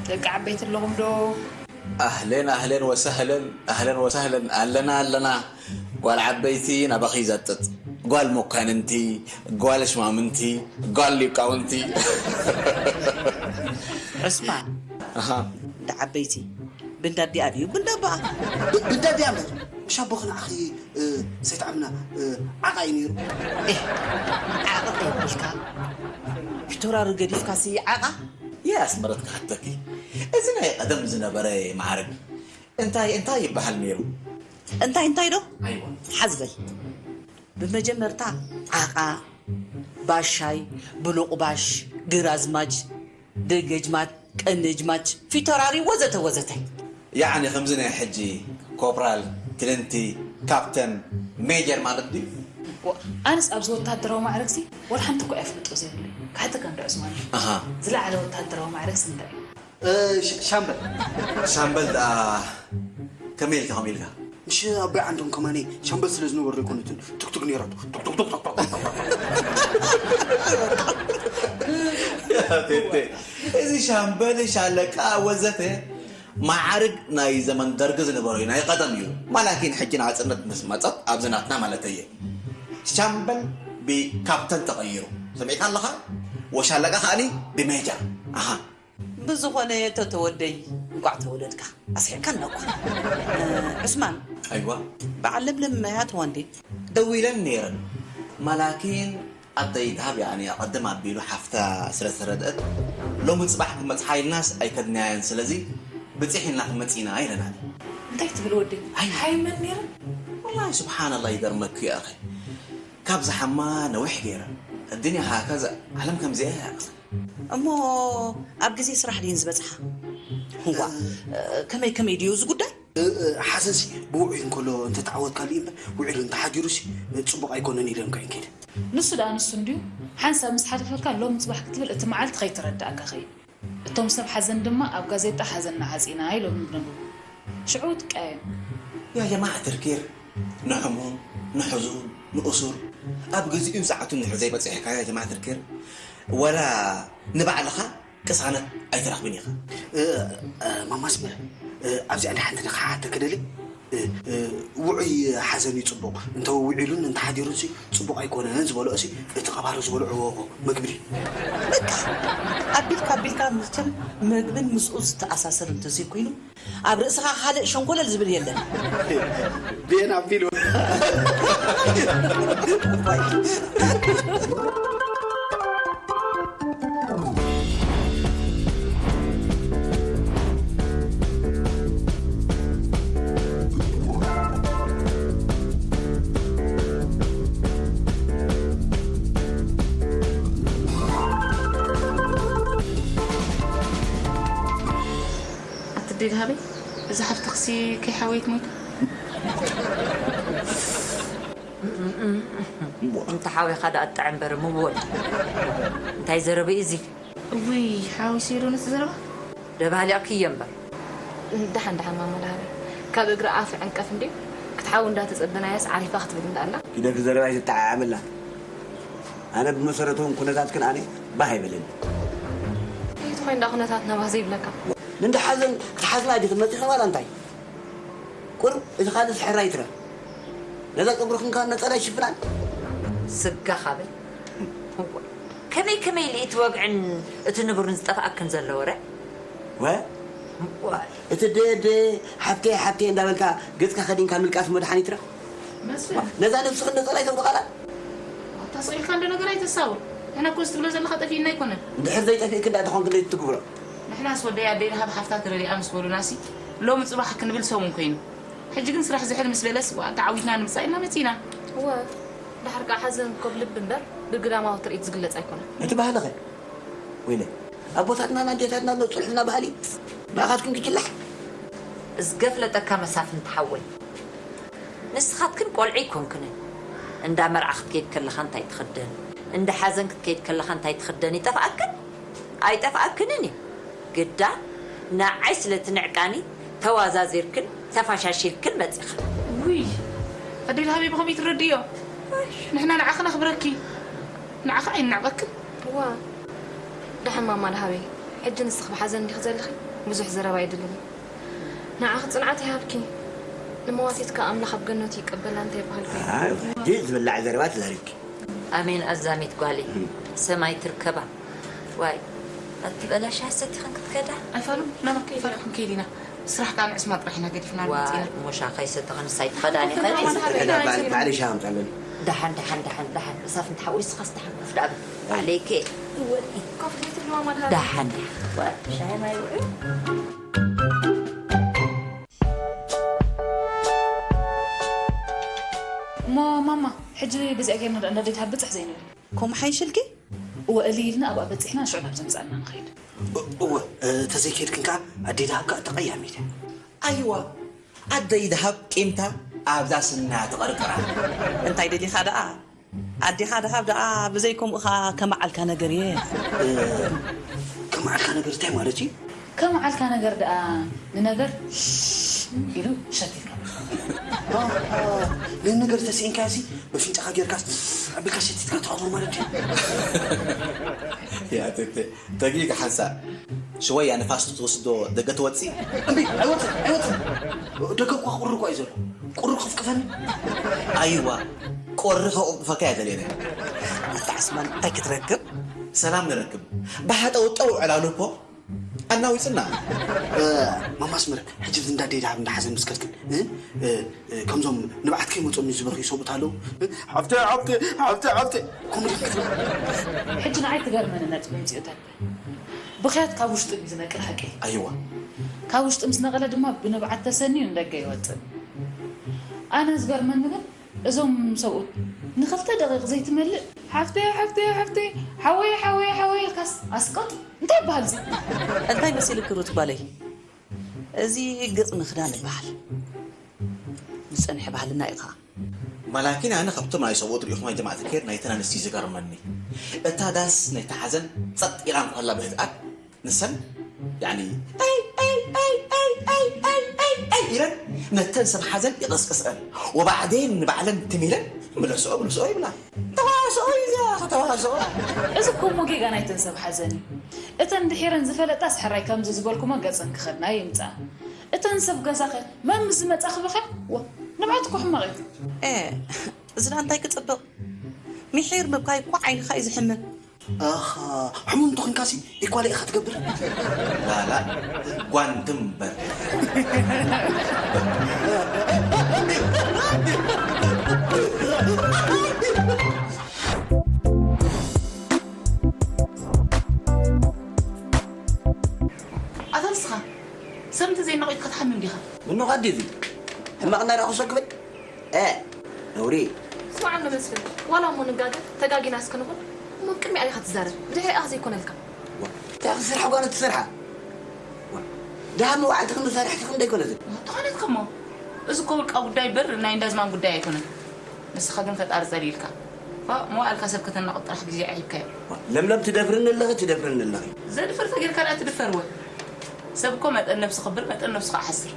ደቂ ዓበይቲ ኣለኹም ዶ? ኣህለን ኣህለን ወሰህለን ኣህለን ወሰህለን፣ ኣለና ኣለና። ጓል ዓበይቲ ናባኺ ይዘጥጥ፣ ጓል መኳንንቲ፣ ጓል ሽማምንቲ፣ ጓል ሊቃውንቲ። ዕስማን፣ ኣሃ። እንዳ ዓበይቲ ብንዳዲኣ ድዩ ብንዳባኣ? ብዳዲያ እምበር፣ ምሽ ኣቦኽን ኣኺ ሰይትዓምና ዓቓ እዩ ነይሩ። ዓቐ ከይብልካ ፊቶራሪ ገዲፍካሲ ዓቓ? የኣስመረት ክሓተኪ፣ እዚ ናይ ቀደም ዝነበረ ማዕርግ እንታይ እንታይ ይበሃል ነይሩ? እንታይ እንታይ ዶ? ኣይዋ። ሓዝበል። ብመጀመርታ ዓቓ፣ ባሻይ፣ ብሉቕ ባሽ፣ ግራዝማች፣ ደገጅማት፣ ቀንጅማች፣ ፊቶራሪ ወዘተ ወዘተ። ያዕኒ ከምዚ ናይ ሕጂ ኮፕራል፣ ትልንቲ፣ ካፕተን፣ ሜጀር ማለት ድዩ? ኣነስ ኣብዚ ወታደራዊ ማዕረግሲ ወላ ሓንቲ እኮ እያ ፍልጦ ዘይብለይ። ክሓተካ እንዶ ዕስማን፣ ኣሃ። ዝለዓለ ወታደራዊ ማዕረግሲ እንታይ እዩ? ሻምበል። ሻምበል ደኣ ከመይ ኢልካ ከምኡ ኢልካ? ምሽ ኣቦይ ዓንዶም ከማኒ ሻምበል ስለ ዝነበሩ ኣይኮነትን ትክትክ ነይራቶ። ቴቴ፣ እዚ ሻምበል ሻለቃ ወዘተ ማዕርግ ናይ ዘመን ደርጊ ዝነበሮ እዩ፣ ናይ ቀደም እዩ። ማላኪን ሕጂ ናጽነት ምስ መጸት ኣብዚ ናትና ማለት እየ። ሻምበል ብካፕተን ተቐይሩ ሰሚዕካ ኣለኻ? ወሻለቃ ከኣኒ ብሜጀር። ኣሃ። ብዝኾነ ተተወደይ እንቋዕ ተወለድካ ኣስሒቅካና እኳ። ዑስማን፣ ኣይዋ። በዓል ለምለም መያ ተዋንዴ? ደዊለን ነይረን ማላኪን ኣደይ ደሃብ ያኒ ኣቐድም ኣቢሉ ሓፍታ ስለ ተረድአት ሎሚ ፅባሕ ክመፅሓ ኢልናስ ኣይከድናየን፣ ስለዚ ብፅሕ ኢልና ክመፅ ኢና ኢለናት። እንታይ ትብል ወደይ? ሓይመን ነይረን? ወላሂ ስብሓንላ ይገርመኪ ያኸ፣ ካብ ዝሓማ ነዊሕ ገይረ። እድንያ ሃከዛ፣ ዓለም ከምዚኣ እያ። እሞ ኣብ ግዜ ስራሕ ድየን ዝበፅሓ? እዋ፣ ከመይ ከመይ ድዩ እዚ ጉዳይ? ሓዘንሲ ብውዑይ እንከሎ እንተተዓወትካሉ እዩ እምበር ውዒሉ እንተሓዲሩሲ ፅቡቕ ኣይኮነን ኢለን ከይን ከይደ። ንሱ ደኣ ንሱ እንድዩ። ሓንሳብ ምስ ሓለፈካ ሎም ፅባሕ ክትብል እቲ መዓልቲ ከይተረዳእካ ኸይድ። እቶም ሰብ ሓዘን ድማ ኣብ ጋዜጣ ሓዘንና ዓፂና ኢሎም ይነግሩ። ሽዑ ትቀየም። ያ ጀማዓ ተርኪር ንሕሙም ንሕዙን ንእሱር ኣብ ግዚኡን ሰዓቱን ንድሕር ዘይበፅሕካ ያ ጀማዓ ተርኪር ወላ ንባዕልኻ ቅሳነት ኣይትረኽብን ኢኻ። ማማስመር ኣብዚኣ እንደ ሓንቲ ንክሓተክ ደሊ እ፣ እ፣ ውዑይ ሓዘን እዩ ጽቡቕ፣ እንተ ውዒሉን እንተ ሓዲሩን ሲ ጽቡቕ ኣይኮነን ዝበልኦ ሲ እቲ ቀባሪ ዝበልዕዎ እኮ ምግቢ ድዩ? በቃ ኣቢልካ ኣቢልካ መቸም መግብን ምስኡ ዝተኣሳሰር እንተዘይኮይኑ ኣብ ርእስኻ ካልእ ሸንኮለል ዝብል የለን። ቤን ኣቢሉ። ኣትዴ ድሃበይ እዛ ሓፍትኽሲ ከይሓወየት ሞይታ። እንተ ሓዊኻ ደኣ ጥዕም በረ ምወል እንታይ ዘረበ እዩ እዚ? እውይ ሓዊሰዮ ዶ ነቲ ዘረባ? ደባሊቕክዮ እምበር። ደሓን ደሓን ማማ ደሃበይ፣ ካብ እግሪ ኣፍ ዕንቀፍ እንድዩ ክትሓዊ እንዳተጸበናያስ ዓሪፋ ክትብል እንዳኣላ። ኪደኪ ዘረባ ኣይትጠዓዓምላ። ኣነ ብመሰረቱ እውን ኩነታትክን ኣነ ባህ ኣይበለኒ። ከይትኾይን ደኣ ኩነታትና ባህ ዘይብለካ። ንእንዳ ሓዘን ክትሓዝና ዲኽን መፂኽን ዋላ እንታይ? ቁሩብ እቲ ካልእ ስሕራ ይትረፍ። ነዛ ፀጉርኽን ከኣ ነፀላ ይሽፍናን። ስጋ ኻብል እወ፣ ከመይ ከመይ ኢሉ እቲ ወግዕን እቲ ንቡርን ዝጠፍኣክን ዘሎ ወረ? ወ እወ፣ እቲ ደደ ሓብተይ ሓብተይ እንዳበልካ ገፅካ ከዲንካ ምልቃስ መድሓኒት ረኽ። መስፍን ነዛ ነብስኽን ነፀላ ይተውድቓላ። ኣታ ስቕ ኢልካ እንዶ ነገር ኣይተሳውር። ንሕና እኮ እዚ ትብሎ ዘለኻ ጠፊእና ኣይኮነን። እንድሕር ዘይጠፊእክን ደኣ ተኾንክን ትግብሮ። ንሕናስ ወደይ ኣደይ ረሃብ ሓፍታ ትረዲኣ ምስ በሉናሲ ሎሚ ፅባሕ ክንብል ሰሙን ኮይኑ። ሕጂ ግን ስራሕ ዝሕል ምስ በለስ ዋእ ተዓዊትና ንምፃእ ኢልና መፂና። እወ፣ ድሓር ከኣ ሓዘን ኮብ ልቢ እምበር ብግዳማዊ ትርኢት ዝግለጽ ኣይኮነን። እቲ ባህልኸ? ወይለ ኣቦታትናን ኣዴታትናን ዘጽንሑልና ባህሊ እዩ። ንዓኻትኩም ግጭላሕ። ዝገፍለጠካ መሳፍንቲ ሓወይ፣ ንስኻትክን ቆልዑ ኣይኮንክንን። እንዳ መርዓ ክትከይድ ከለኻ እንታይ ትኽደን፣ እንዳ ሓዘን ክትከይድ ከለኻ እንታይ ትኽደን ይጠፍኣክን ኣይጠፍኣክንን እዩ። ግዳ ንዓይ ስለ ትንዕቃኒ ተዋዛዚርክን ተፋሻሺልክን መጺኻ። ውይ ኣደይ ለሃቢ ብኸመይ ትረድእዮ? ንሕና ንዓኺ ነኽብረኪ ንዓኺ ኣይንንዕቐክን። እዋ ደሓን ማማ ደሃበይ፣ ሕጂ ንስኺ ብሓዘን እንዲኺ ዘለኺ ብዙሕ ዘረባ የድልን እዩ። ንዓኺ ጽንዓት ይሃብኪ። ንመዋቲት ከኣ ኣምላኽ ኣብ ገነቱ ይቀበላ እንተይበሃልኩ። ሕጂ ዝብላዕ ዘረባ ተዛሪብኪ። ኣሜን ኣዛሚት ጓለይ ሰማይ ትርከባ። ዋይ ኣቲ በላሻ ሰቲኽን ክትከዳ? ኣይፋሉን ናመ ከይፋል ክንከይድ ኢና። ስራሕ ከኣ ንዕስማ ጥራሕ ኢና ገዲፍና ንመጽእ ኢና። እሞ ሻኻ ይሰተኽን ንሳይ ትኸዳኒ ኸዲ? ባዕሊ ሻ ኣምጻለኒ። ደሓን ደሓን ደሓን ደሓን መሳፍንቲ ሓወይ ስኻስ ደሓን ኮፍ ደኣ በል። ባዕለይከ ኮፍ ዘይትብልዋ ማለት ደሓን ደሓን። ዋይ ሻሂ ማይ ውዑይ። እሞ ማማ ሕጂ በዚኣ ጌርና ደኣ እንዳ ደይትሃብ ብፅሕ ዘይንብል። ከምኡ ሓይሽልኪ? እወ እሊ ኢልና ኣብኣ በፂሕና ሽዑ ናብ ዘምፃና ንኸይድ። እወ ተዘይከድክን ከዓ ኣደይ ደሃብ ከዓ ተቐያሚት እያ። ኣይዋ ኣደይ ደሃብ ቂምታ ኣብዛ ስና ትቐርቅራ። እንታይ ደሊኻ ደኣ? ኣዴኻ ደሃብ ደኣ ብዘይ ከምኡ ኸዓ ከመዓልካ ነገር እየ። ከመዓልካ ነገር እንታይ ማለት እዩ? ከመዓልካ ነገር ደኣ ንነገር ኢሉ ሸቲትካ። ንነገር ተስኢንካሲ በፍንጫኻ ጌርካ ኣቢልካ ሸቲትካ ትቐብሮ ማለት እዩ። ተጊግ ሓንሳእ ሽወያ ንፋስ ትወስዶ ደገ ትወፅእ። እምቢ ኣይወፅእ ኣይወፅእ። ደገ እኳ ቁሪ እኳ እዩ ዘሎ። ቁሪ ክፍቅፈኒ። ኣይዋ ቁሪ ከቁፍፈካ እየ ደልየነ። ኣታ ዓስማን እንታይ ክትረክብ? ሰላም ንረክብ። ብሓጠውጠው ዕላሉ እኮ ኣናዊፅና። ማማስመር ሕጂ እንዳ ደይድሃብ እንዳሓዘን ምስከድክን ከምዞም ንብዓት ከይመፆም ዝበኽዩ ሰብኡት ኣለዉ። ሓብተ ሓብተ ሓብተ ሓብተ ከምኡ ክትብል ሕጂ ንዓይ ትገርመኒ ነጥቢ ምፅኡ ተልበ። ብኽያት ካብ ውሽጢ እዩ ዝነቅል ሓቂ። ኣይዋ ካብ ውሽጢ ምስ ነቐለ ድማ ብንብዓት ተሰንዩ ንደገ ይወፅእ። ኣነ ዝገርመኒ ግን እዞም ሰብኡት ንኽልተ ደቂቕ ዘይትመልእ ሓፍተይ ሓፍተይ ሓፍተይ ሓወይ ሓወይ ሓወይ ኢልካስ ኣስቅጥ እንታይ ይበሃል እዚ? እንታይ መሲልኪ ሩት ጓለይ? እዚ ግጥሚ ክዳን ይበሃል። ዝፀንሐ ባህልና እዩ ከዓ። ማላኪን ኣነ ካብቶም ናይ ሰብኡት ሪኢኹም ኣይተማእትኬር ናይተን ኣንስቲ ዝገርመኒ እታ ዳስ ናይቲ ሓዘን ፀጥ ኢላ እንኳላ ብህድኣት ንሰን ያኒ ኣይ ኣይ ኣይ ኣይ ኣይ ኣይ ኣይ ኣይ ኢለን ነተን ሰብ ሓዘን ይቕስቅስአን ወባዕዴን ንባዕለን ትም ኢለን ምለስኦ ምለስኦ ይብላ። ተዋስኦ እዩ እዚኣ ከተዋስኦ። እዚ እኮ እሞ ጌጋ ናይተን ሰብ ሓዘን እዩ። እተን ድሒረን ዝፈለጣስ ሕራይ ከምዚ ዝበልኩሞ ገፀን ክኸድና ይምፃ። እተን ሰብ ገዛኸ መን ምስ ዝመጻ ክበኸ? ወ ንብዓት እኮ ሕማቕ እዩ። ኤ፣ እዚ ደኣ እንታይ ክጽብቕ? ምሒር ምብካይ እኮ ዓይንኻ እዩ ዝሕምም። ኣኻ፣ ሕሙም እንተኾንካሲ ኢኳለ ኢኻ ትገብር። ላላ ጓንትም በር ኣታ ንስኻ ሰብ እንተዘይናቑትካ ትሓምም ዲኻ? ምኖ ቐዲ እዚ ሕማቕ እንዳረኣኹ ሰክበይ እ ነውሪ ስማዕ ኣሎ መስፍን፣ ዋላ እሞ ንጋገ ተጋጊና እስክንኹን እሞ ቅድሚኣ ኢኻ ትዛረብ፣ ድሕሪኣ ዘይኮነልካ። እንታይ ክትሰርሓ ጓኖት ትሰርሓ? ድሃ መዋዕልቲ ክንዲ ሰራሕቲ ክንደይ ኮነትን? ተኾነትካ እሞ እዚ እኮ ውልቃ ጉዳይ በር ናይ እንዳዝማን ጉዳይ ኣይኮነን። ንስኻ ግን ፈጣሪ ጸሊልካ ዋ መዋእልካ ሰብ ከተናቑት ጥራሕ ግዜ ኣዒብካዮ። ለምለም ትደፍርኒ ኣለኺ ትደፍርኒ ኣለኺ። ዘድፍር ተጌርካ ደኣ ትድፈር ወ ሰብ እኮ መጠን ነብሱ ክብር መጠን ነብሱ ከዓ ሓስር።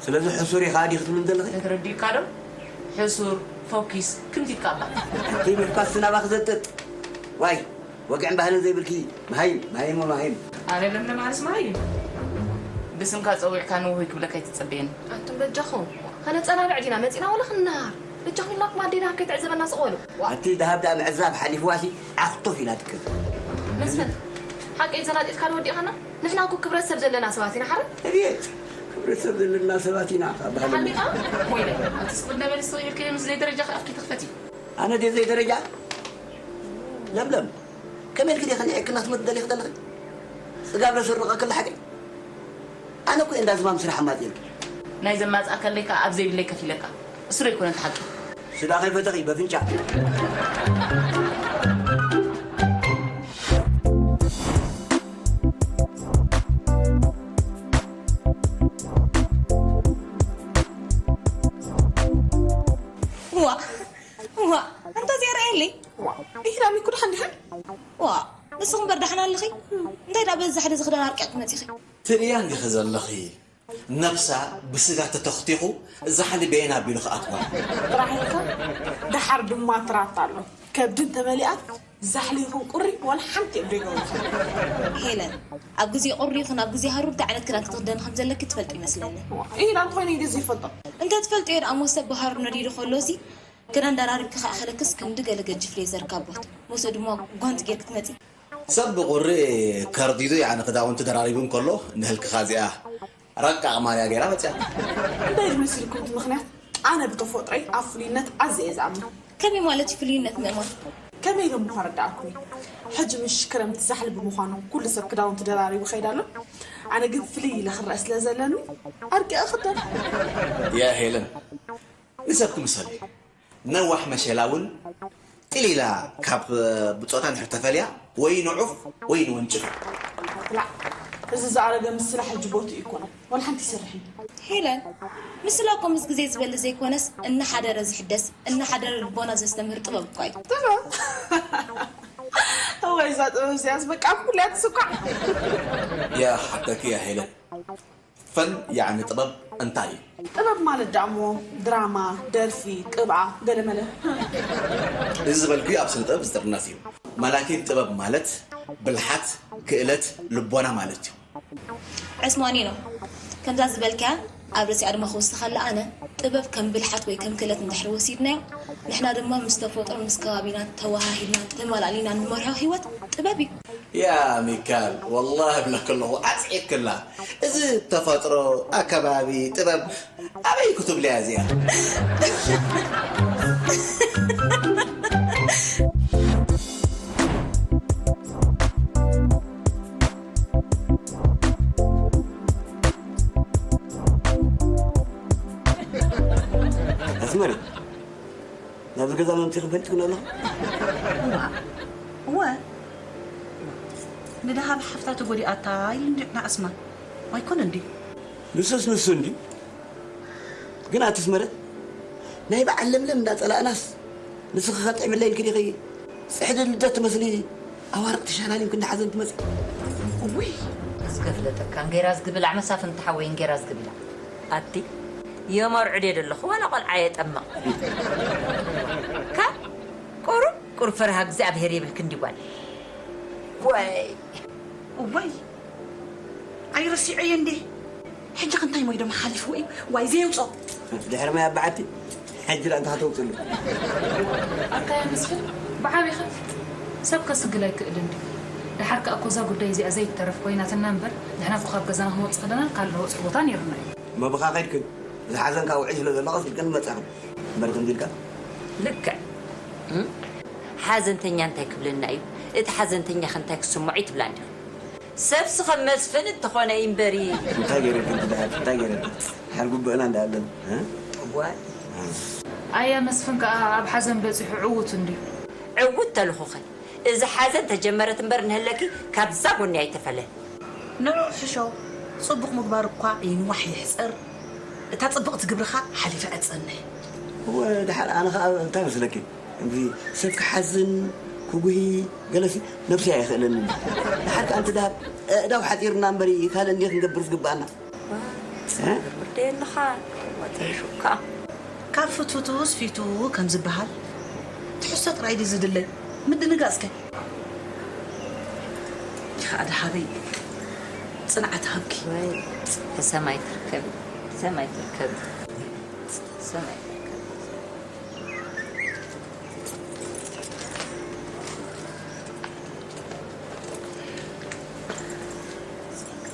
ስለዚ ሕሱር ኢኻ ዲኺ ትብሊ ዘለኺ? ተረዲእካ ዶ? ሕሱር፣ ፎኪስ፣ ክምቲትካ እባ። ኣቲ ምፍኳስ ናባኺ ዘጥጥ ዋይ ወግዕን ባህልን ዘይብልኪ መሃይም መሃይም መሃይም። ኣነ ለምለም ኣነስ መሃይም ብስምካ ጸዊዕካ ንውሁይ ክብለካ ኣይትጸበየኒ። ኣንቱም በጃኹም ከነጸናንዕ ዲና መጺና ወላ ክንነሃር በጃኹም ኢልናኩም ኣዴና ከይትዕዘበና ስቕ በሉ። ኣቲ ደሃብ ደኣ ምዕዛብ ሓሊፍዋሲ ዓኽቱፍ ኢላ ትቅር። መስፍን ሓቀይ ዘናጢጥካ ዶ ወዲእኻና? ንሕና እኮ ክብረት ሰብ ዘለና ሰባት ኢና ሓረ። እቤት ክብረት ሰብ ዘለና ሰባት ኢና ካብ ባህልና ሓሊኻ ወይለ ኣቲ ስቕ እንዳበለ ስቕ ኢልከ ምስ ዘይደረጃ ከኣፍኪ ትኽፈቲ። ኣነ ድየ ዘይደረጃ? ለምለም ከመይ ኢልኪ ዲኺ ንዒቅና ክትመት ደሊኺ ዘለኺ? ጽጋብ ለሰርቀክላ ሓቂ ኣነ እኮ እንዳ ዝማም ስራሕ ኣማጺኤልኪ። ናይ ዘማጽኣከለይ ከኣ ኣብ ዘይብለይ ከፊለካ። እሱ ዶ ኣይኮነን እቲ ሓቂ? ስዳ ከይፈተኺ በፍንጫ። ዋ ዋ እንተ እዚኣ ርኣየለይ። ኢህላም ይኩ ድሓን ድሓን። ዋ ንስኹም በር ደሓን ኣለኺ? እንታይ ደኣ በዚ ዛሕሊ እዚ ክዳን ኣርቂቕኪ መጺኺ? ትርእያ እንዲኺ ዘለኺ ነብሳ ብስጋ ተተኽቲኹ ዛሕሊ በየን ኣቢሉ ክኣትዋ። ጥራሕ ኢልካ ደሓር ድማ ትራት ኣሎ ከብዲ እንተመሊኣ ዛሕሊ ይኹን ቁሪ ዋላ ሓንቲ እዮም ዘይገብሩኻ። ሄለን ኣብ ግዜ ቁሪ ይኹን ኣብ ግዜ ሃሩር እንታይ ዓይነት ክዳን ክትኽደኒ ከም ዘለኪ ትፈልጢ ይመስለኒ። ኢላ እንተኾይነ ኢለ ዘይፈልጦ። እንተ ትፈልጥዮ ደኣ እሞ ሰብ ብሃሩር ነዲዱ ከሎሲ ክዳን ደራሪብኪ ክኣኽለክስ ክንዲ ገለ ገጅፍ ሌዘር ካቦት ሞሶ ድማ ጓንቲ ጌርኪ ትመጺ። ሰብ ብቑሪ ከርዲዱ ያኒ ክዳውንቲ ደራሪቡ እንከሎ ንህልክኻ እዚኣ ረቃቕ ማልያ ገይራ መጽያ። እንታይ ዝመስልኩም እቲ ምኽንያት? ኣነ ብተፈጥሮይ ኣብ ፍሉይነት ኣዝየ እየ ዝኣምን። ከመይ ማለት እዩ ፍሉይነት ምእማን? ከመይ ኢሎም እሞ ከረድኣኩም እየ? ሕጂ ምሽ ክረምቲ ዛሕሊ ብምዃኑ ኩሉ ሰብ ክዳውንቲ ደራሪቡ ይኸይድ ኣሎ። ኣነ ግን ፍልይ ኢለ ክረአ ስለ ዘለኒ ኣርቂቐ እኽደን። ያ ሄለን ንሰብ ክምሰል እዩ። ነዋሕ መሸላ እውን ጢል ኢላ ካብ ብጾታ እንድሕር ተፈልያ ወይ ንዑፍ ወይ ንወንጭፍ። ላእ እዚ ዝኣረገ ምስላ ሕጂ ቦትኡ ኣይኮነን ዋላ ሓንቲ ይሰርሕ እዩ። ሄለን ምስላ እኮ ምስ ግዜ ዝበሊ ዘይኮነስ እናሓደረ ዝሕደስ እናሓደረ ልቦና ዘስተምህር ጥበብ እኳ እዩ። ጥበብ እዋይ እዛ ጥበብ እዚኣስ በቃ ኣብ ኩሉ እያ ትስኳዕ። ያ ሓቅኪ እያ ሄለን። ፈን ያዕኒ ጥበብ እንታይ እዩ? ጥበብ ማለት ደኣ እሞ ድራማ፣ ደርፊ፣ ቅብኣ፣ ገለመለ። እዚ ዝበልኩዮ ኣብ ስነ ጥበብ ዝጥርነፍ እዩ። ማላኪን ጥበብ ማለት ብልሓት፣ ክእለት፣ ልቦና ማለት እዩ። ዕስማኒኖ፣ ከምዛ ዝበልካያ ኣብ ርእሲኣ ድማ ክውስኸላ ኣነ፣ ጥበብ ከም ብልሓት ወይ ከም ክእለት እንድሕር ወሲድናዮ፣ ንሕና ድማ ምስ ተፈጥሮን ምስ ከባቢናን ተወሃሂድናን ተመላእሊናን ንመርሖ ህይወት ጥበብ እዩ። ያ ሚካል ወላሂ እብለኪ ኣለኹ ኣጽዒክላ እዚ ተፈጥሮ ኣከባቢ ጥበብ ኣበይ ክትብልያ እዚኣ ኣስመረ ናብዚ ገዛ መምፂ ክፈልጥ ክነሎ እወ ንደሃብ ሓፍታ ተጎዲኣታ ኢሉ እንዲ ንዓስማ ኣይኮነ እንዲ ንሱስ ንሱ እንዲ ግን ኣትስመረት ናይ በዓል ለምለም እንዳፀላእናስ ንስኺ ከጥዕምለይ ኢልኪ ዲኺ ፅሕዲ ልደት ትመስሊ ኣዋርቕ ተሻላሊምኪ እንዳሓዘን ትመፂ ውይ እስከ ፍለጠካ እንጌራ ዝግብላዕ መሳፍንቲ ሓወይ እንጌራ ዝግብላዕ ኣቲ የመርዕድ እየ ደለኹ ዋላ ቆልዓ የጠምቕ ካብ ቁሩብ ቁሩብ ፈርሃ እግዚኣብሄር የብልክ እንዲ ጓል ወይ እወይ ኣይረሲዐዮ እንዴ ሕጂ ክንታይ ሞይ ደሞ ሓሊፍዎ እዩ? ዋይ ዘየውጾ። ድሕሪ ማይ ኣባዓቲ ሕጂ ደኣ እንታይ ከተውፅሉ? ኣታ ያ መስፍን፣ ብዓቢኻ ሰብ ከስግል ኣይክእልን ድዩ? ደሓር ከኣ እኮ እዛ ጉዳይ እዚኣ ዘይትተርፍ ኮይናትና እምበር፣ ንሕና እኮ ካብ ገዛና ክንወጽእ ከለና ካልእ መወጽኢ ቦታ ነይሩና እዩ። እሞ ብኻ ከይድክን፣ እዚ ሓዘን ካብ ውዒ ስለ ዘሎ ቀስ ኢልክን መጻኽን። እምበር ከምዚ ኢልካ ልክዕ። ሓዘንተኛ እንታይ ክብለና እዩ? እቲ ሓዘንተኛ ከ እንታይ ክስምዖ እዩ ትብላ እንዲኹም? ሰብሲ ከም መስፍን እንተኾነ እዩ እምበሪ። እንታይ ገይረልኪ እንተ ደሓር እንታይ ገይረልኪ? ድሓር ጉብእና እንዳኣለን። እዋይ። ኣያ መስፍን ከኣ ኣብ ሓዘን በጺሑ ዕዉት እንድዩ። ዕውት ተልኹኸ እዚ ሓዘን ተጀመረት እምበር ንህለኪ ካብዛ ጎኒ ኣይተፈለ። ንዑ ሕሾ ጽቡቕ ምግባር እኳ ይንዋሕ ይሕጸር እታ ጽብቕቲ ግብርኻ ሓሊፈ ዕጸንሕ። እወ ድሓር ኣነ ኸኣ እንታይ መስለኪ እዚ ሰብ ክሓዝን ክጉሂ ገለሲ ነብሲ ኣይኽእለንን። ድሓር ከኣ ኣንቲ ደሃብ ኣእዳው ሓጺርና እምበሪ ካልእ እንዴ ክንገብር ዝግብኣና። ወርደየልኻ ወተሹካ ካብ ፍትውትውስ ፊቱ ከም ዝበሃል ትሕዝቶ ጥራይ ድዩ ዝድለ? ምድንጋጽ ከ? ይኸዓ ደሃበይ ጽንዓት ሃብኪ። ወይ ሰማይ ትርከቢ ሰማይ ትርከቢ ሰማይ ትርከቢ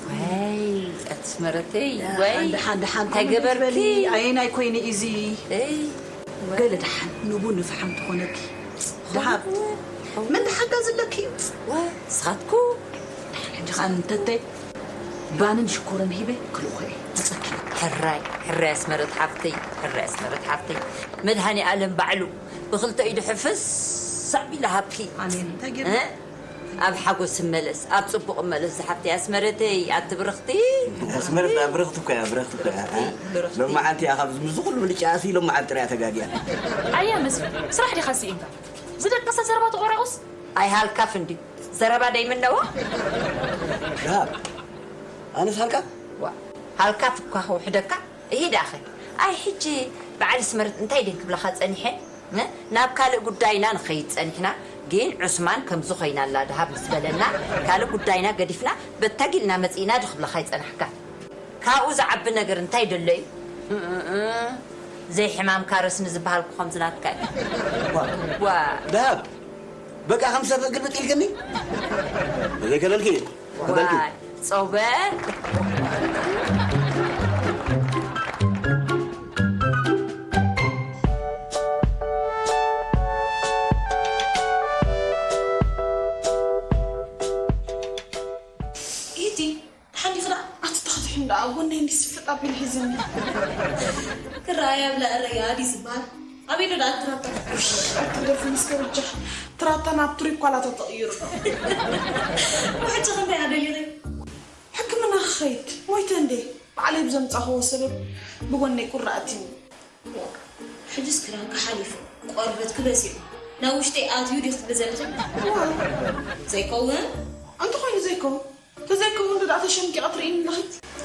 ወይ ኣስመረተይ ወይ ሓንዳ ሓንዳ ሓንዳ እንታይ ገበርኪ? ኣየናይ ኮይነ እዚ እይ ገለ ደሓን ንቡን ንፍሓም ትኾነኪ ደሃብ ምን ተሓጋዝ ኣለኪ እዩ ወይ ንስኻትኩ ደሓን ሕጂ ኸዓ ንተተይ ባንን ሽኮርን ሂበ ክልእኾ እየ ዝፀኪ ሕራይ ሕራይ ኣስመረት ሓፍተይ ሕራይ ኣስመረት ሓፍተይ መድሃኒ ኣለም ባዕሉ ብኽልተ ኢዱ ሕፍስ ኣቢሉ ሃብኪ ኣሜን እንታይ ገይሩ እ? ኣብ ሓጎስ እመለስ ኣብ ፅቡቕ እመለስ ዝሓፍተይ ኣስመረተይ ኣቲ ብርኽቲ ኣስመረት ብርኽቲ እኮ እያ ብርኽቲ እኮ እያ እ? ሎማዓንቲ እያ ካብ ምስ ኩሉ ምልጫ ኣሲ ሎማዓንቲ ጥራያ ተጋጊያ ኣያ መስፍን ስራሕ ዲኻ ስኢንካ ዝደቀሰ ዘረባ ተቆራቑስ ኣይሃልካፍ እንዲ ዘረባ ደይምነዋ ደሃብ ኣነስ ሃልካ ሃልካፍ እኳ ከውሕደካ እሂ ደኣኸ ኣይ ሕጂ በዓል ኣስመረት እንታይ ደን ክብላኻ ፀኒሐ ናብ ካልእ ጉዳይና ንኸይድ ጸኒሕና፣ ግን ዑስማን ከምዚ ኾይና ኣላ ደሃብ ምስ በለና፣ ካልእ ጉዳይና ገዲፍና በተግ ኢልና መጺእና ዶ ክብለኻ ይጸናሕካ? ካብኡ ዝዓቢ ነገር እንታይ ደሎ እዩ? እእእ፣ ዘይሕማምካ ረስኒ ዝበሃል እኮ ከምዚ ናትካ እዩ። ዋ፣ ደሃብ፣ በቃ ከም ሰብ ግልብጥ ኢልክኒ? ዘይከለልኪ። ዋይ ጸውበ ኢቲ ሓሊኽና ኣትተኽትሕን ደኣ ጎነይ እንዲ ስፍጥ ኣቢሉ ሒዝኒ ክረኣያ ብላ እረያ ድዩ ዝበሃል ኣበይ ዶ ደኣ ትራታ ኣትደፍንስ ከብጃ ትራታ ናብ ትሪኳላ ተተቕይሩ ሕጂ ክንደይ ኣደሊኺ ሕክምና ክኸይድ ሞይተ እንዴ ባዕለይ ብዘምጻኽዎ ሰበብ ብጎነይ ቁሪ ኣትዩኒ እሞ ሕጅስ ክዳንኪ ሓሊፉ ቆርበትኪ በሲዑ ናብ ውሽጠይ ኣትዩ ድዩ ክትብሊ ዘለኺ? ዘይከውን እንተኾይኑ ዘይከውን ተዘይከውን ዶ ደኣ ተሸምቂቐ ትርእይኒ ኣለኺ?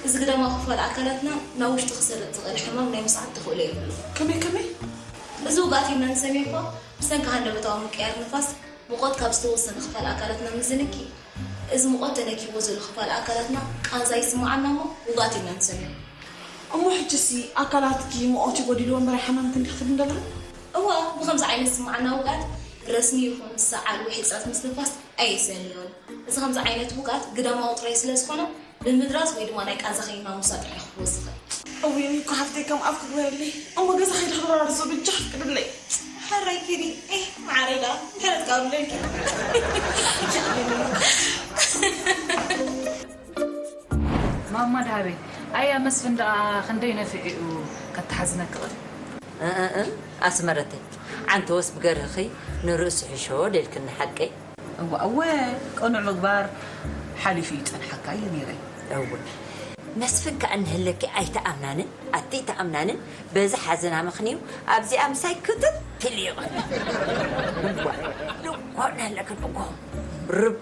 እዚ ግዳማዊ ክፋል ኣካላትና ናብ ውሽጢ ክሰርጥ ዝኽእል ሕማም ናይ ምስዓብ ተኽእሎ የብሉን። ከመይ ከመይ? እዚ ውግኣት ኢልና ንሰምዮ እኳ ብሰንኪ ሃንደበታዊ ምቅያር ንፋስ ሙቐት ካብ ዝተወሰነ ክፋል ኣካላትና ምስ ዝንኪ እዚ ሙቐት ተነኪርዎ ዘሎ ክፋል ኣካላትና ቃንዛ ይስምዓና እሞ ውግኣት ኢልና ንሰምዮ። እሞ ሕጂሲ ኣካላትኪ ሙቐት እዩ ጎዲልዎ እምበር ኣይሓመምክን ዲኺ ትብሊ ዘለኺ? እወ፣ ብኸምዚ ዓይነት ዝስምዓና ውግኣት ረስኒ ይኹን ሰዓል ወይ ሕጽረት ምስትንፋስ ኣየሰልዮን። እዚ ከምዚ ዓይነት ውግኣት ግዳማዊ ጥራይ ስለ ዝኾነ ብምድራዝ ወይ ድማ ናይ ቃንዛ ከኒና ምውሳድ ጥራይ እዩ ክፍወስ ዝኽእል። እውይ እኮ ሓፍተይ ከም ኣፍ ክግበረለይ እሞ ገዛ ከይደ ክደራርሶ ብጃ ፍቅድለይ። ሕራይ ኪዲ ኤህ መዓረይ ደኣ ምሕረት ካብ ኣለኪ። ማማ ደሃበይ ኣያ መስፍን ደኣ ክንደይ ነፊዑ እዩ ከተሓዝነኪ ቕድሚ ኣስመረተይ ዓንተወስ ብገርህኺ ንርእሱ ሕሾ ደልክኒ ሓቀይ እወ እወ ቅኑዕ ምግባር ሓሊፉ ይጸንሓካ እየ ነይረ እወ መስፍን ከኣ እንህለኪ ኣይተኣምናንን ኣትይተኣምናንን በዚ ሓዘን ኣመኽንዩ ኣብዚኣ ምሳይ ክትትል ይቕኒ እወ ልኳ ነህለክን እኮ ርብ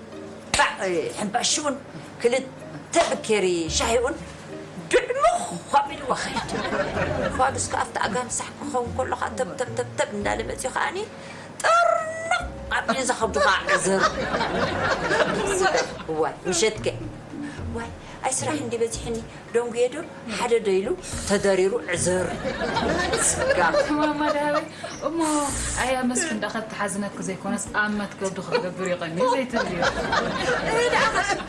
ባዕ ሕምባሽኡን ክልተ ብኬሪ ሻሂኡን ድዕሙኽ ኳቢልዎ ኸይድ። ፋዱስ ከኣ ኣብቲ ኣጋምሳሕ ክኸውን ከሎ ኸኣ ተብ ተብ ተብ ተብ እንዳለ መጺኡ ኸኣኒ ጥርንቕ ኣቢሉ እዛ ከብዱ ኸኣ ዕዝር። እዋይ ምሸትከ ዋይ፣ ኣይ ስራሕ እንዲ በዚሕኒ፣ ደንጉየ ዶ ሓደ ዶ ኢሉ ተደሪሩ ዕዘር። ስጋ። ማማ ደሃበይ፣ እሞ ኣያ መስፍን ደኣ ከተሓዝነኪ ዘይኮነስ ኣብ መትከብ ዶ ክገብር ይቐኒ ዘይትብልዮ። እህ፣ ደኣ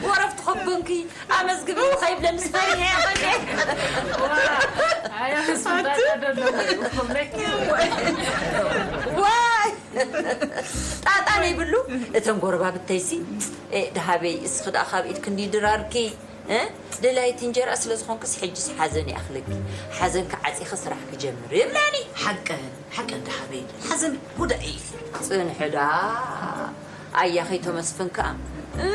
ወረፍ ትኸበንኪ፣ ኣመዝግቢ ከይብለንስ ፈሪሐ እየ ኸይደ። ዋ፣ ኣያ መስፍን ጣጣ ዶ ኣለዎ እዩ ክብለኪ። ዋይ! ጣጣ ነይብሉ። እተን ጎረባብተይሲ፣ "ኤ፣ ደሃበይ፣ እስኺ ደኣ ካብ ኢድ ክንዲ ድራርኪ፣ እ? ደላይቲ እንጀራ ስለ ዝኾንክስ፣ ሕጅስ ሓዘን ይኣኽለኪ። ሓዘንኪ ዓጺኺ ስራሕ ክጀምር" ይብላኒ። ሓቀን፣ ሓቀን ደሃበይ፣ ሓዘን ጉዳይ እዩ። ጽንሒ ደኣ፣ ኣያ ከይተመስፍን ከኣ፣ እ?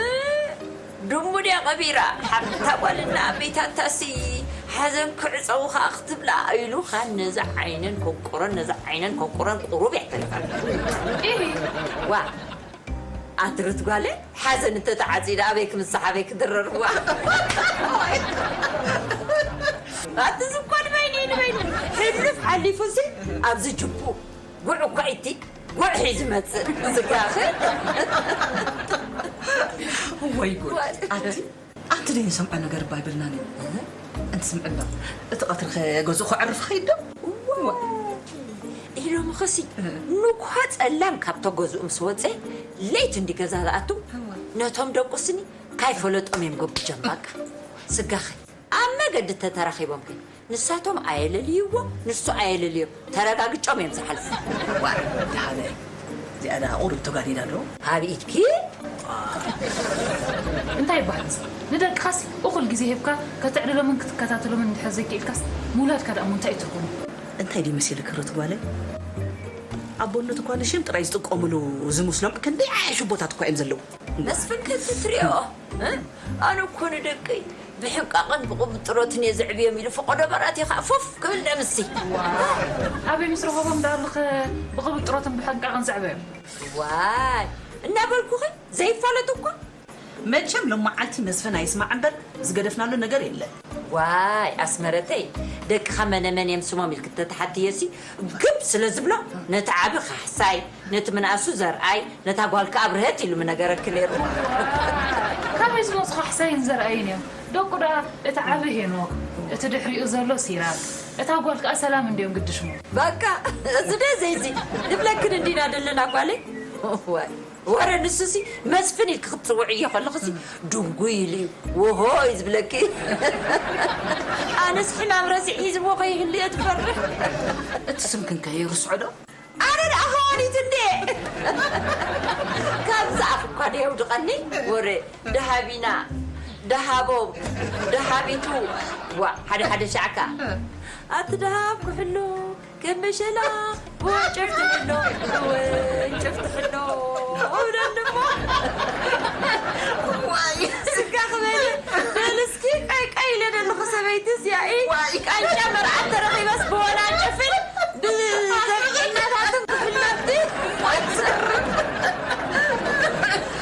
ድሙ ድያ ቀቢራ? ሓፍታ ጓልና ኣበይታታሲ ሓዘን ክዕጸዉ ከኣ ክትብላ ኢሉ ኻን ነዛ ዓይነን ኮንቆረን፣ ነዛ ዓይነን ኮንቆረን ቁሩብ እያ ተሪፋ። ኢሂ። ዋ፣ ኣትርት ጓለ፣ ሓዘን እንተተዓጺዳ ኣበይ ክምሳሕ ኣበይ ክድረርዋ? ኣቲ ዝኮን በይኒ ንበይኑ ሕልፍ ሓሊፉ ሲ ኣብዚ ጅቡ ጉዕ እኳ ኢቲ ጉዕ ሒዙ መጽእ ዝጋኽል። ወይ ጉድ። ኣቲ ኣንቲ ደይ ንሰምዖ ነገር እባ ይብልናን እዩ። እንት ስምዕና፣ እቲ ቀትሪ ከ ገዝኡ ከዕርፍ ኸይድ ዶ? ኢሎም ኸሲ ንኳ ጸላም ካብ ተገዝኡ ምስ ወጸ ለይት እንዲ ገዛ ዝኣቱ ነቶም ደቁስኒ ካይፈለጦም እዮም ገብጀም ባቃ ስጋኸ ኣብ መገዲ ተተራኺቦም ከ ንሳቶም ኣየለልይዎ ንሱ ኣየለልዮ ተረጋግጮም እዮም ዝሓልፉ። ዋ ደሓነ እዚኣ ደኣ ቁሩብ ተጋዲዳ ዶ? ኣብ ኢድኪ እንታይ ይበሃል እዚ? ንደቅኻስ እኹል ግዜ ሂብካ ከተዕልሎምን ክትከታተሎምን እንድሕር ዘይክኢልካስ ምውላድካ ደኣ እሞ እንታይ እዩ ትርጉሙ? እንታይ ድዩ መሲልኪ ሩት ጓለይ? ኣቦነት እኳ ንሽም ጥራይ ዝጥቀምሉ ዝመስሎም ክንደይ ዓያሹ ኣቦታት እኳ እዮም ዘለዉ። መስፍን ከምዚ ትሪኦ እ? ኣነ እኮ ንደቀይ ብሕንቃቕን ብቕብጥሮትን እየ ዘዕብዮም ኢሉ ፈቐዶ በራቲ ኸዓ ፉፍ ክብል ደምሲ። ኣበይ ምስ ረኸቦም ደኣሉኸ ብቕብጥሮትን ብሕንቃቕን ዘዕበዮም? ዋይ እናበልኩኺ ዘይፋለጡ እኳ። መቸም ሎማዓልቲ መስፍን ኣይስማዕ እምበር ዝገደፍናሉ ነገር የለን። ዋይ ኣስመረተይ ደቅኻ መነመን እዮም ስሞም ኢልኪ ተተሓትየሲ ግብ ስለ ዝብሎ ነቲ ዓቢ ካሕሳይ ነቲ ምንኣሱ ዘርኣይ ነታ ጓል ከኣ ኣብርሀት ኢሉ ምነገረኪ ነይሩ። ካበይ ዝመጹ ካሕሳይን ዘርኣይን እዮም? ደቁ ደኣ እቲ ዓቢ ሄኖክ፣ እቲ ድሕሪኡ ዘሎ ሲራክ፣ እታ ጓል ከኣ ሰላም እንድዮም ግዲ ሽሞም። በቃ እዚ ደ ዘይዚ ንብለክን እንዲና ደለና ጓለይ። እዋይ ወረ ንሱሲ መስፍን ኢልኪ ክትጽውዕዮ ከለኽሲ ድንጉይ ኢሉ እዩ ወሆ እዩ ዝብለኪ። ኣነስ ሕማም ረሲዕ ሒዝዎ ከይህሉ እየ ዝፈርሕ። እቲ ስምክን ከ ይርስዖ ዶ? ኣነ ደኣ ኸዋኒት እንዴ ካብዚ ኣፍ እኳ ደየውድቐኒ ወረ ደሃቢና ደሃቦም ደሃቢቱ ዋ ሓደ ሓደ ሻዕካ ኣቲ ደሃብ ክሕሉ ከም መሸላ ወንጨፍ ትሕሎ ወንጨፍ ትሕሎ እብለኒ እሞ ዋይ ስጋ ክበል በል እስኪ ቀይቀይ ኢለ ደለኹ ሰበይቲ እዚኣ ቃንጫ መርዓት ተረኺበስ ብወናጨፍን ብዘብዒናታትን ክፍለቲ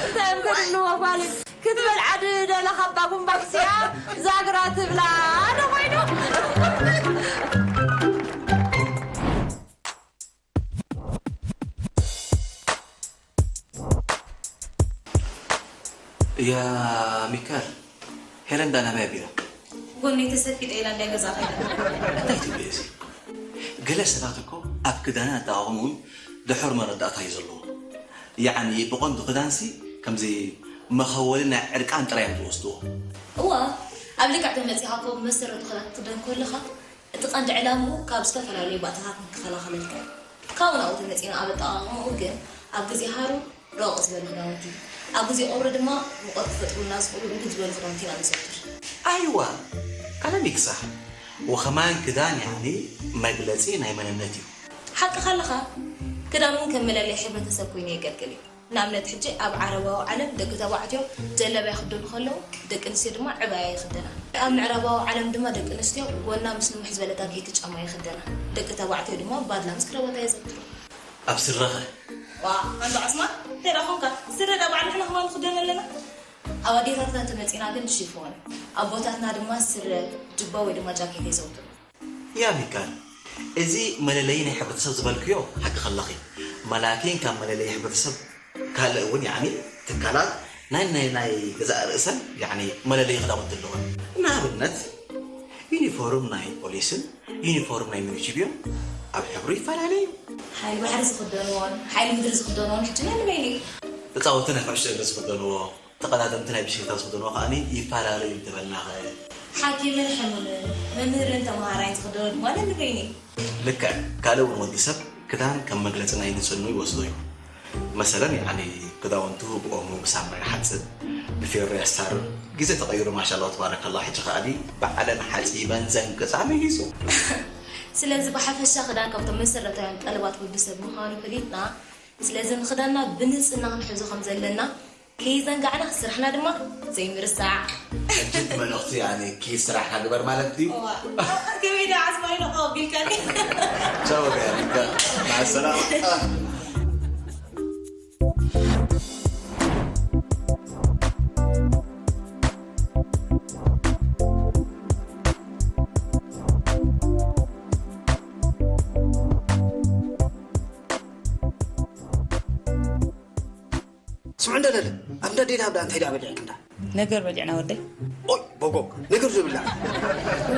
እንታይ እዮም ከድልዎ ጓል ክትበልዓ ድደለኻ እባ ቡምባክስያ ዛግራ ትብላ ዶ ኮይኑ እያ ሚካል ሄለን ዳና መያ ቢራ ጎነይ ተሰፊጠ ኢላ እንድያ ገዛ ከይዳ እንታይ ትብሊ እዚ ገለ ሰባት እኮ ኣብ ክዳንን ኣጠቓቕምኡን ድሑር መረዳእታ እዩ ዘለዎም ያዕኒ ብቐንዱ ክዳንሲ ከምዚ መኸወሊ ናይ ዕርቃን ጥራይ እዮም ዝወስድዎ እዋ ኣብ ልክዕ ተመጺኻ እኮ ብመሰረቱ ክዳን ክትክደን ከለኻ እቲ ቀንዲ ዕላምኡ ካብ ዝተፈላለዩ ባእታታት ንክከላኸለልካ እዩ። ካብኡ ናብኡ ተመጺና ኣብ ኣጠቓቕምኡ ግን ኣብ ግዜ ሃሩር ረቑቕ ዝበሉ ክዳውንቲ፣ ኣብ ግዜ ቁሪ ድማ ሙቐት ክፈጥሩልና ዝኽእሉ እርግድ ዝበሉ ክዳውንቲ ኢና ነዘውትር። ኣይዋ ኣነ ሚክሳሕ ወኸማን ክዳን ያኒ መግለጺ ናይ መንነት እዩ። ሓቅኻ ኣለኻ ክዳን እውን ከም መለለዪ ሕብረተሰብ ኮይኑ የገልግል እዩ። ንኣብነት ሕጂ ኣብ ዓረባዊ ዓለም ደቂ ተባዕትዮ ጀለብያ ክኽደኑ ከለዉ ደቂ ኣንስትዮ ድማ ዕባያ ይኽደና። ኣብ ምዕራባዊ ዓለም ድማ ደቂ ኣንስትዮ ጎና ምስ ንውሕ ዝበለ ታኬቲ ጫማ ይኽደና። ደቂ ተባዕትዮ ድማ ባድላ ምስ ክረባታ የዘውትሩ። ኣብ ስረኸ? ዋእ ኣንታ ዑስማን እንታይ ደኣ ኾንካ? ስረ ደኣ በዓል ንሕና ኸማን ንኽደኖ ኣለና። ኣብ ኣዴታትና እንተመጺእና ግን ሽፎን፣ ኣቦታትና ድማ ስረ፣ ጁባ ወይ ድማ ጃኬት የዘውትሩ። ያ ሚካል፣ እዚ መለለዪ ናይ ሕብረተሰብ ዝበልክዮ ሓቂ ከለኺ፣ መላኪን ካብ መለለዪ ሕብረተሰብ ካልእ እውን ያዕኒ ትካላት ናይ ናይ ናይ ገዛእ ርእሰን ያኒ መለለይ ክዳውንቲ ኣለወን። ንኣብነት ዩኒፎርም ናይ ፖሊስን ዩኒፎርም ናይ ሚኒችቢዮን ኣብ ሕብሩ ይፈላለዩ። ሓይሊ ባሕሪ ዝኽደንዎን ሓይሊ ምድሪ ዝኽደንዎን ሕጂ ነንበይኑ እዩ። ተጻወትቲ ናይ ኩዕሶ እግሪ ዝኽደንዎ፣ ተቐዳደምቲ ናይ ብሽክሌታ ዝኽደንዎ ከኣ ይፈላለዩ እንተበልና ኸ? ሓኪምን ሕሙምን መምህርን ተምሃራይን ዝኽደንዎ ድማ ነንበይኑ እዩ። ልክዕ፣ ካልእ እውን ወዲ ሰብ ክዳን ከም መግለጺ ናይ ንጽህንኡ ይወስዶ እዩ። መሰለን ያኒ ክዳውንቱ ብኦሞ ብሳሙና ይሓጽብ፣ ብፌሮ የሳርር። ግዜ ተቐይሩ ማሻላ ተባረከላ ሕጂ ከኣ ባዕለን ሓጺበን ዘንቅጻ መይዙ። ስለዚ ብሓፈሻ ክዳን ካብቶም መሰረታውያን ጠለባት ወዲ ሰብ ምዃኑ ፈሊጥና ስለዚ ንኽዳንና ብንጽህና ክንሕዞ ከም ዘለና ከይዘንጋዕና ስራሕና ድማ ዘይምርሳዕ። ሕጂ እቲ መልእኽቲ ያኒ ኪድ ስራሕካ ግበር ማለት ድዩ? እዋ። ከመይ ደኣ ዓስባይ ነቆ ኣቢልካኒ? ቻው ገሪካ። ማሰላማ። ስምዑ እንዳ ደለ ኣብ እንዳ ደይዳ ኣብዳ እንታይ ደኣ በሊዕክ እንዳ? ነገር በሊዕና ወደይ። ኦይ ቦጎ ነገር ዝብላ።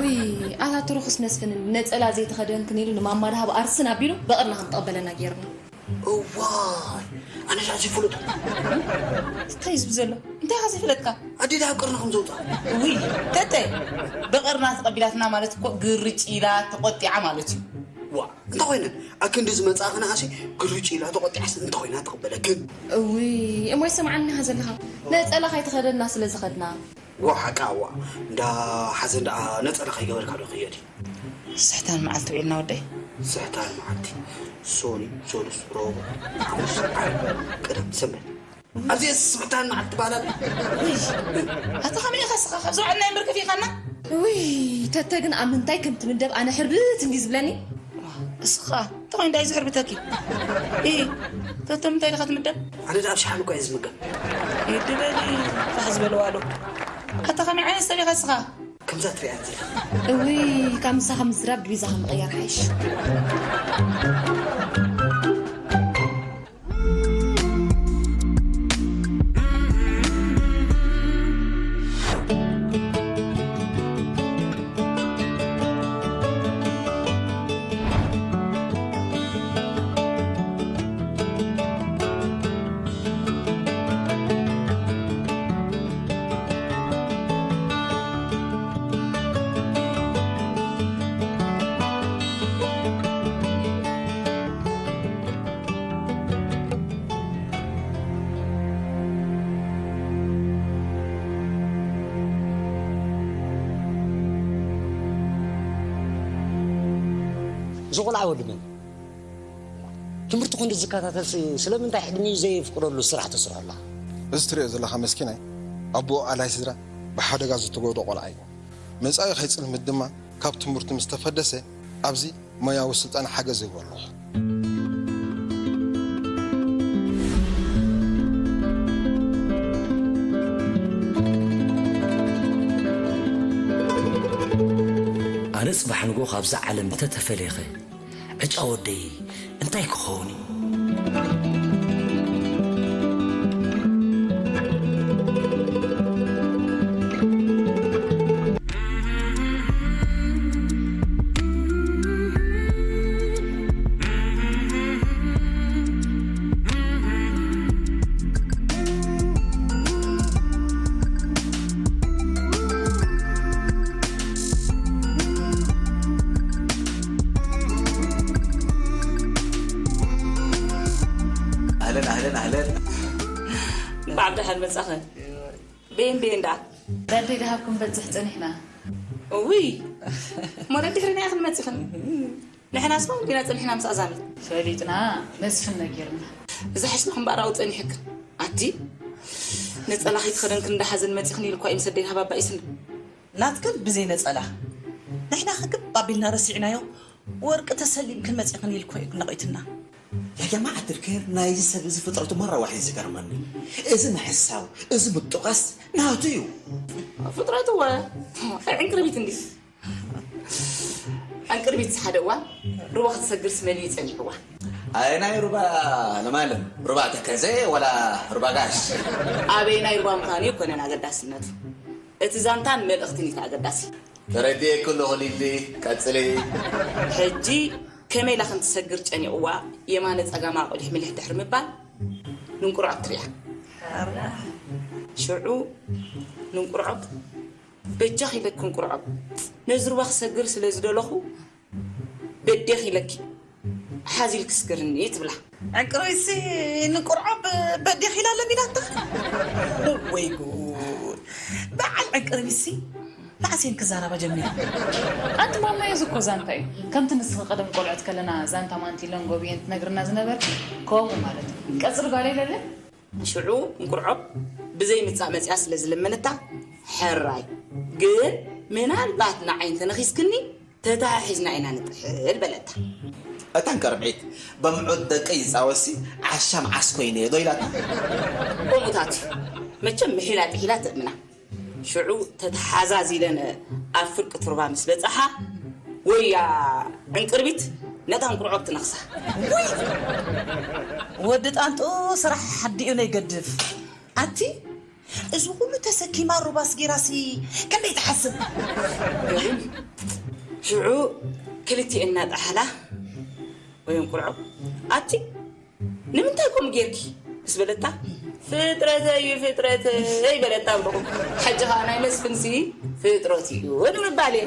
ውይ ኣታ ትርኹስ መስፍን ነጸላ ዘይተኸደንክን ኢሉ ንማማ ደሃብ ኣርስን ኣቢሉ በቕርና ከም ተቐበለና ገይርና። እዋይ ኣነ ሻዕ ዘይፍለጥ። እንታይ እዩ ዝብል ዘሎ? እንታይ ኢኻ ዘይፈለጥካ? ኣዴ ደሃብ ቅርና ከም ዘውፅኣ። ውይ ተተ በቐርና ተቐቢላትና ማለት እኮ ግርጭ ኢላ ተቖጢዓ ማለት እዩ። ዋ እንተ ኮይነ ኣክንዲ ዝመጻእኽና ኣሲ ግርጭ ኢላ ተቖጢዓስ እንተ ኮይና ትቕበለክን። እውይ እሞ ይሰምዓኒ ኢኻ ዘለኻ ነጸላ ካይተኸደና ስለ ዝኸድና። ዋ ሓቃ ዋ እንዳ ሓዘን ደኣ ነጸላ ከይገበርካ ዶ ክየድ። ስሕታን መዓልቲ ውዒልና ወደይ። ስሕታን መዓልቲ ሶኒ ሶሉስ ሮቡ ሓሙስ ዓርቢ ቅዳም ሰንበት ኣብዚ ስሕታን መዓልቲ ባላል። ውይ ኣታ ከመይ ኢኻ ስኻ ካብ ዝውዕል ናይ ምርክፍ ኢኻና። ውይ ተተ ግን ኣብ ምንታይ ከም ትምደብ ኣነ ሕርብት እንዲ ዝብለኒ። እስኻ ተኾይ እንታይ ዝሕርብተኪ። ኢ ተተ ምንታይ ኢኻ ትምደብ። ኣነ ደኣ ኣብ ሸሓኒ እኮ እየ ዝምገብ። ይድበሊ ፋሕ ዝበለዋ ኣሎ። ኣታ ከመይ ዓይነት ሰብ ኢኻ እስኻ። ከምዛ ትሪኣ ዘለኻ። እውይ ካብ ምሳኻ ምዝራብ ድቢዛኻ ምቕያር ሓይሽ። እዚ ቆልዓ ወዲ መን? ትምህርቲ ክንዲ ዝከታተልሲ ስለምንታይ ሕድሚኡ ዘየፍቅደሉ ስራሕ ተስርሖ ኣለኻ? እዚ ትሪኦ ዘለኻ መስኪናይ ኣቦኡ ኣላይ ስድራ ብሓደጋ ዝተጎድኦ ቆልዓ እዩ። መጻኢ ከይጽልምት ድማ ካብ ትምህርቱ ምስ ተፈደሰ ኣብዚ ሞያዊ ስልጠና ሓገዝ ይህቦ ኣለኹ። ኣነ ጽባሕ ንግሆ ካብዛ ዓለም እንተተፈለየኸ ዕጫ ወደይ እንታይ ክኸውን እዩ? ኣህለን ኣህለን ኣህለን። እንኳዕ ብደሓን መጻኸ። ቤን ቤን ዳ። ዳዴ ደሃብ ክንበጽሕ ጸኒሕና። እውይ። ሞለ ድሕሪ ናይ ክንመጽኽን። ንሕናስ እውን ግና ጸኒሕና ምስ ኣዛሚ። ፈሊጥና መስፍን ነጊርና። እዛ ሕስና እምበኣር ኣውጸኒሕክን። ኣቲ ነጸላ ከይተኸደንክን እንዳሓዘን መጺኽን ኢልኳ እዩ ምስ ኣደይ ደሃብ ኣባኢስን። ናትክን ብዘይ ነጸላ ንሕና ክግብ ኣቢልና ረሲዕናዮ። ወርቂ ተሰሊምክን መጺኽን ኢልኳ እዩ ክነቒትና። ያያ ማዕድር ከር ናይዚ ሰብ እዚ ፍጥረቱ መራዋሒ እዩ ዝገርመኒ። እዚ ምሕሳው እዚ ምጥቓስ ናቱ እዩ። ፍጥረቱ ወ ዕንቅርቢት እንዲስ ዕንቅርቢት ሓደ እዋን ሩባ ክትሰግር ስመሊ ይጸኒሕዋ። ኣየናይ ሩባ ለማለም? ሩባ ተከዘ ወላ ሩባ ጋሽ? ኣበየናይ ሩባ ምዃኑ ኣይኮነን ኣገዳስነቱ፣ እቲ ዛንታን መልእኽትን እዩ ኣገዳሲ። ተረዲኤ ኩሉ ሊሊ፣ ቀጽሊ። ሕጂ ከመይ ኢላ ከም ትሰግር ጨኒቕዋ፣ የማነ ጸጋማ ቁሊሕ ምልሕ ድሕሪ ምባል፣ ንንቁርዖብ ትሪኣ። ሽዑ ንንቁርዖብ፣ በጃኺ ኢለኪ እንቁርዖብ፣ ነዚ ሩባ ክሰግር ስለ ዝደለኹ፣ በዴኺ ኢለኪ፣ ሓዚ ኢልኪ ስገርኒ ትብላ። ዕንቅርቢትሲ ንንቁርዖብ በዴኺ ኢላ ለሚናታ። ወይ ጉድ! በዓል ዕንቅርቢትሲ መዓስ እየን ክዛረባ ጀሚረን? ኣንቲ ማማ፣ እዚ እኮ ዛንታ እዩ። ከምቲ ንስኺ ቀደም ቆልዑት ከለና ዛንታ ማንቲለን ጎብየን ትነግርና ዝነበርኪ፣ ከምኡ ማለት እዩ። ቀጽሪ ጓለይ ለለ። ሽዑ እንቁርዖብ ብዘይ ምጻእ መጺኣ ስለ ዝለመነታ፣ ሕራይ ግን ምናልባት ንዓይ እንተነኺስክኒ ተተሓሒዝና ኢና ንጥሕል በለታ። እታ እንቅርቢት በምዑት ደቂ ይጻወሲ ዓሻ መዓስ ኮይነ ዶ ኢላታ። ከምኡታት እዩ። መቸም ምሒላ ጥሒላ ትእምና። ሽዑ ተተሓዛዚለን ኣብ ፍርቂ ቱርባ ምስ በጻሓ፣ ወያ ዕንቅርቢት ነታ እንቁርዖብ ትነኽሳ። ወዲ ጣንጡ ስራሕ ሓዲኡ ነይገድፍ። ኣቲ እዚ ኩሉ ተሰኪማ ሩባ ኣስጊራሲ ከመይ ትሓስብ? ሽዑ ክልቲኤን እናጠሓላ፣ ወይ እንቁርዖብ፣ ኣቲ ንምንታይ ከምኡ ጌርኪ ምስ በለታ፣ ፍጥረተይ እዩ ፍጥረተይ በለታ ኣለኹ። ሕጂ ኸዓ ናይ መስፍንሲ ፍጥረት እዩ ወዱ ምባል እየ።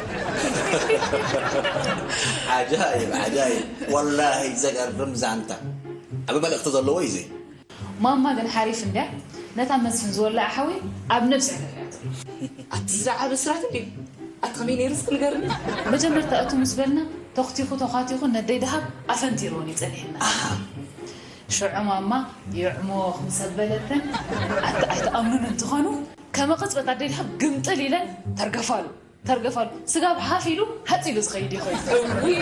ዓጃይብ ዓጃይብ፣ ወላሂ ዘገርም ዛንታ፣ ዓቢ መልእኽቲ ዘለዎ እዩ እዚ። ማማ ግን ሓሪፍ እንድያ፣ ነታ መስፍን ዝወለዓ ሓዊ ኣብ ነብሲ ኣተሪያቶ። ኣቲ ዝዓበ ስራት እንድዩ። ኣቲ ከመይ ነይሩ እስኪ ንገርኒ። መጀመርታ እቱ ምስ በልና ተኽቲኹ ተዃቲኹ ነደይ ደሃብ ኣፈንቲርዎን እዩ ጸኒሕና። ሽዑ ማማ ይዕሞ ክምሰበለተን፣ ኣቲ ኣይትኣምኑን እንትኾኑ፣ ከመ ቅጽበት ኣደይ ደሃብ ግምጥል ኢለን ተርገፋሉ። ተርገፋሉ። ስጋብ ሓፍ ኢሉ ሃጽ ኢሉ ዝኸይድ እዩ ኮይኑ። እውይ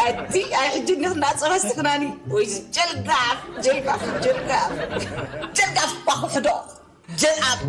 ኣቲ ኣይ ሕጂ እንዲኽ እንዳጸበስቲ ክናኒ። ወይ ጀልጋፍ ጀልጋፍ ጀልጋፍ ጀልጋፍ ባኹ ሕዶ ጀልኣብ።